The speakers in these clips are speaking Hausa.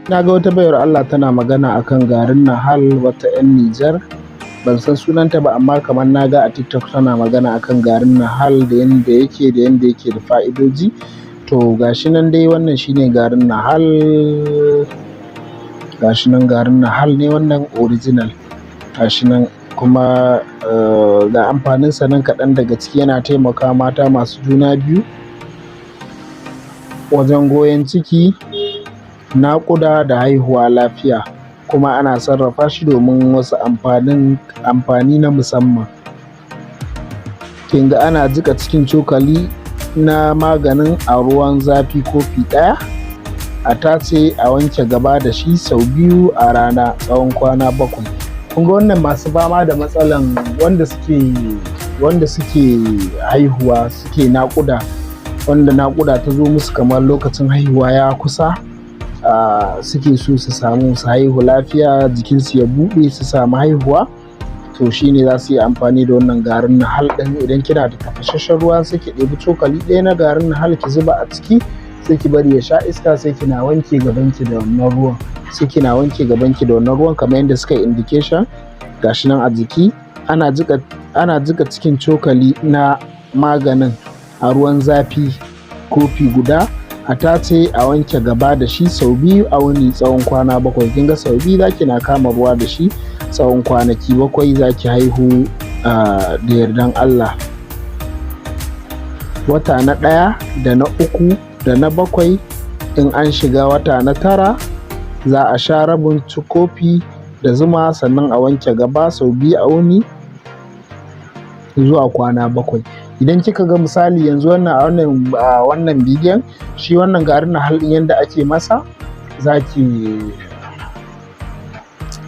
Na ga wata baiwar Allah tana magana akan garin Nahal, wata 'yan Nijar. Ban san sunanta ba, amma kamar na ga a TikTok tana magana akan garin Nahal da yanda yake, da yanda yake da fa'idoji. To, gashi nan dai, wannan shine garin Nahal. Gashi nan, garin Nahal ne wannan, original. Gashi nan kuma, ga amfaninsa nan kaɗan daga ciki: yana taimaka mata masu juna biyu wajen goyon ciki, naƙuda da haihuwa lafiya, kuma ana sarrafa shi domin wasu amfani na musamman. Kin ga ana jiƙa cikin cokali na maganin a ruwan zafi kofi ɗaya, a tace, a wanke gaba da shi sau biyu a rana tsawon kwana 7. Kun ga wannan masu fama da matsalan wanda suke haihuwa, suke naƙuda, wanda naƙuda ta zo musu kamar lokacin haihuwa ya kusa, suke so su samu su haihu lafiya, jikinsu ya buɗe, su samu haihuwa, to shine za su yi amfani da wannan garin Nahal ɗin. Idan kina da tafasasshen ruwa, sai ki ɗebi cokali ɗaya na garin Nahal ki zuba a ciki, sai ki bari ya sha iska, sai kina wanke gabanki da wannan ruwan, sai kina wanke gabanki da wannan ruwan kamar yadda suka yi indication. Gashi nan a jiki, ana jiƙa cikin cokali na maganin a ruwan zafi kofi guda, a tace, a wanke gaba da shi sau biyu a wuni tsawon kwana 7. Kin ga sau biyu zaki na kama ruwa da shi tsawon kwanaki 7, zaki haihu da yardan Allah. Wata na ɗaya da na uku da na 7. In an shiga wata na 9, za a sha rabin kofi da zuma, sannan a wanke gaba sau biyu a wuni zuwa kwana 7. Idan kika ga misali yanzu wannan a wannan bidiyon, shi wannan garin Nahal ɗin, yanda ake masa, zaki,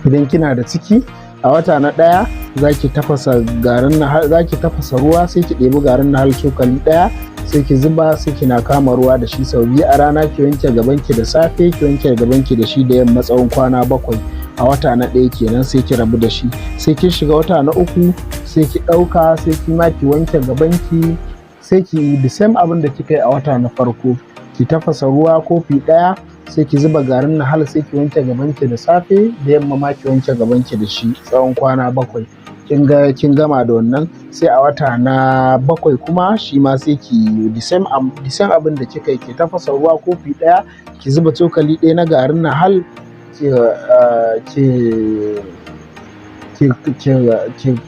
idan kina da ciki a wata na ɗaya, zaki tafasa garin Nahal, zaki tafasa ruwa, sai ki ɗebi garin Nahal cokali ɗaya, sai ki zuba, sai kina kama ruwa da shi sau biyu a rana. Ki wanke gabanki da safe, ki wanke gabanki da shi da yamma tsawon kwana 7, a wata na ɗaya kenan. Sai ki rabu da shi. Sai kin shiga wata na uku, sai ki ɗauka, sai ki ma ki wanke gabanki, sai ki yi the same abin da kika yi a wata na farko. Ki tafasa ruwa kofi ɗaya, sai ki zuba garin Nahal, sai ki wanke gabanki da safe, da yamma ma ki wanke gabanki da shi tsawon kwana 7. Kin ga kin gama da wannan. Sai a wata na 7 kuma, shi ma sai ki the same abin da kika yi: ki tafasa ruwa kofi ɗaya, ki zuba cokali ɗaya na garin Nahal, ki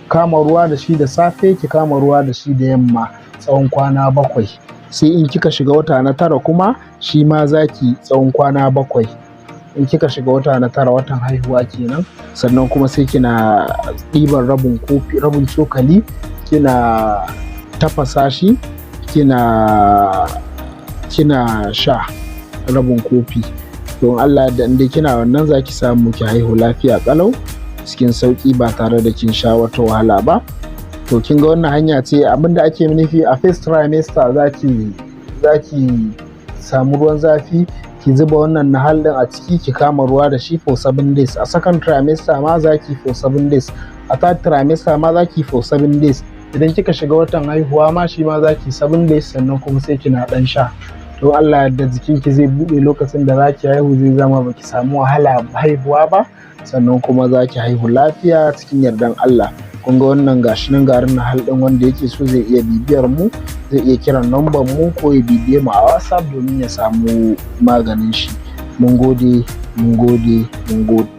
kama ruwa da shi da safe, ki kama ruwa da shi da yamma tsawon kwana 7. Sai in kika shiga wata na 9 kuma, shi ma za ki tsawon kwana 7. In kika shiga wata na 9, watan haihuwa kenan, sannan kuma sai kina ɗiban rabin kofi, rabin cokali, kina tafasa shi, kina sha rabin kofi. Don Allah da in kina wannan, za ki samu ki haihu lafiya ƙalau, cikin sauƙi, ba tare da kin sha wata wahala ba. To, kin ga wannan hanya ce. Abinda ake nufi, a first trimester zaki samu ruwan zafi, ki zuba wannan Nahal din a ciki, ki kama ruwa da shi for 7 days. A second trimester ma zaki for 7 days. A third trimester ma zaki for 7 days. Idan kika shiga watan haihuwa ma, shi ma zaki 7 days, sannan kuma sai kina dan sha. To, Allah yadda jikinki zai bude lokacin da zaki haihu, zai zama baki samu wahala haihuwa ba, sannan kuma zaki haihu lafiya cikin yardan Allah. Kun ga wannan, gashi nan garin Nahal din. Wanda yake so zai iya bibiyar mu, zai iya kiran number mu ko ya bibiye mu a WhatsApp domin ya samu maganin shi. Mun gode, mun gode, mun gode.